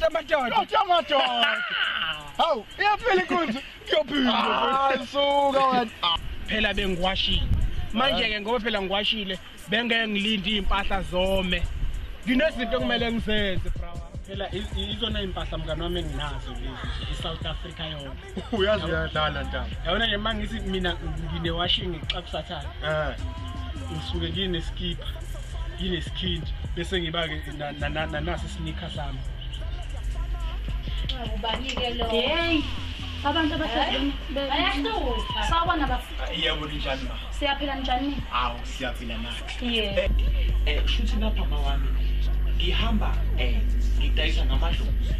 Yothatha amadoda. Yothatha amadoda. Hawu, iyaphela inkunzi. Kuyophila. Ah, suka wena. Phela bengiwashile. Manje ke ngoba phela ngiwashile, bengeke ngilinde impahla zome. Nginezinto okumele ngizenze bra. Phela izona impahla mngani wami enginazo lezi iSouth Africa yonke. Uyazi uyadlala ntaba. Yabona nje mangithi mina ngine washing ngixakusathana. Eh. Ngisuke ngineskipa, nginesikhindi bese ngiba ke nasi sneaker sami. Ubani-ke lo? Hey, abantu abahlezi Bayahlupha. Sawubona bafo. Yebo ninjani ma? Siyaphila njani? Awu siyaphila nathi. Yebo. Shuthi lapha ma wami ngihamba ngidayisa ngamadlozi.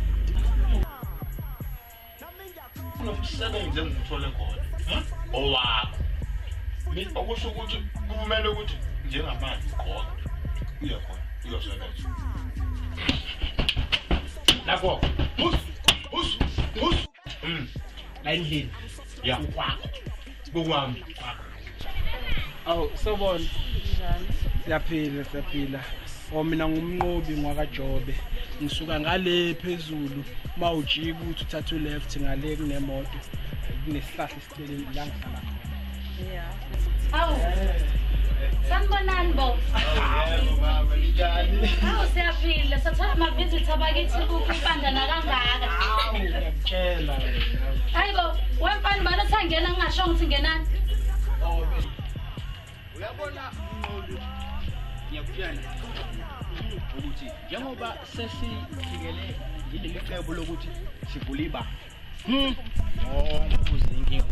Kunomsebenzi engikuthole khona. Owakho. Mina okusho ukuthi kumele ukuthi njengamanje ugqoke. Uye khona uyosebenza. Lapho. Hus hus hus. La endlini. Ya. Ukwakho. Kukwami. Awu sawubona. Njani? Siyaphila siyaphila. O mina ngumnqobi ngwakaJobe. Ngisuka ngale phezulu mawujika ukuthi uthathe left ngale kunemoto. Kunesihlahla esiceleni la ngihlala khona. Yeah. Hawu. Sanibonani bo. Yebo mama, ninjani? Hawu siyaphila. Sathola ama-visitor bakithi kubanda nakangaka. Awu ngiyakutshela wena. Hayi bo, wemfana bani othangena ngingasho ngithi ngenani? Uyabona Mnqobi, ngiyakutshela ukuthi njengoba sesifikele yileli cebo lokuthi sivule ibandla. Nonke inkinga.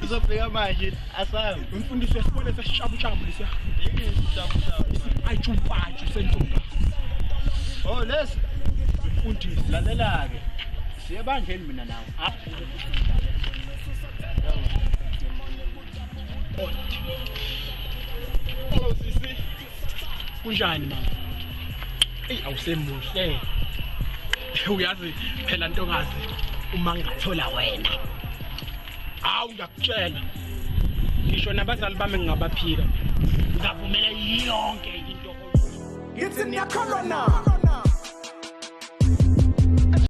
Uzofika manje asazi. Umfundisi wesikole sesishabutshabu lesiya. Ishabu-shabu. Ayichumpatshu sentombi. Oh lesi Umfundisi. Lalela ke. Siye ebandleni mina nawe. Hello sisi. Kunjani mama? Ey awusemuhle. Uyazi phela ntokazi uma ngingathola wena. Awu ngiyakutshela. Ngisho nabazali bami ngingabaphika. Ngizavumela yonke into. Ngithi niyakholwa na?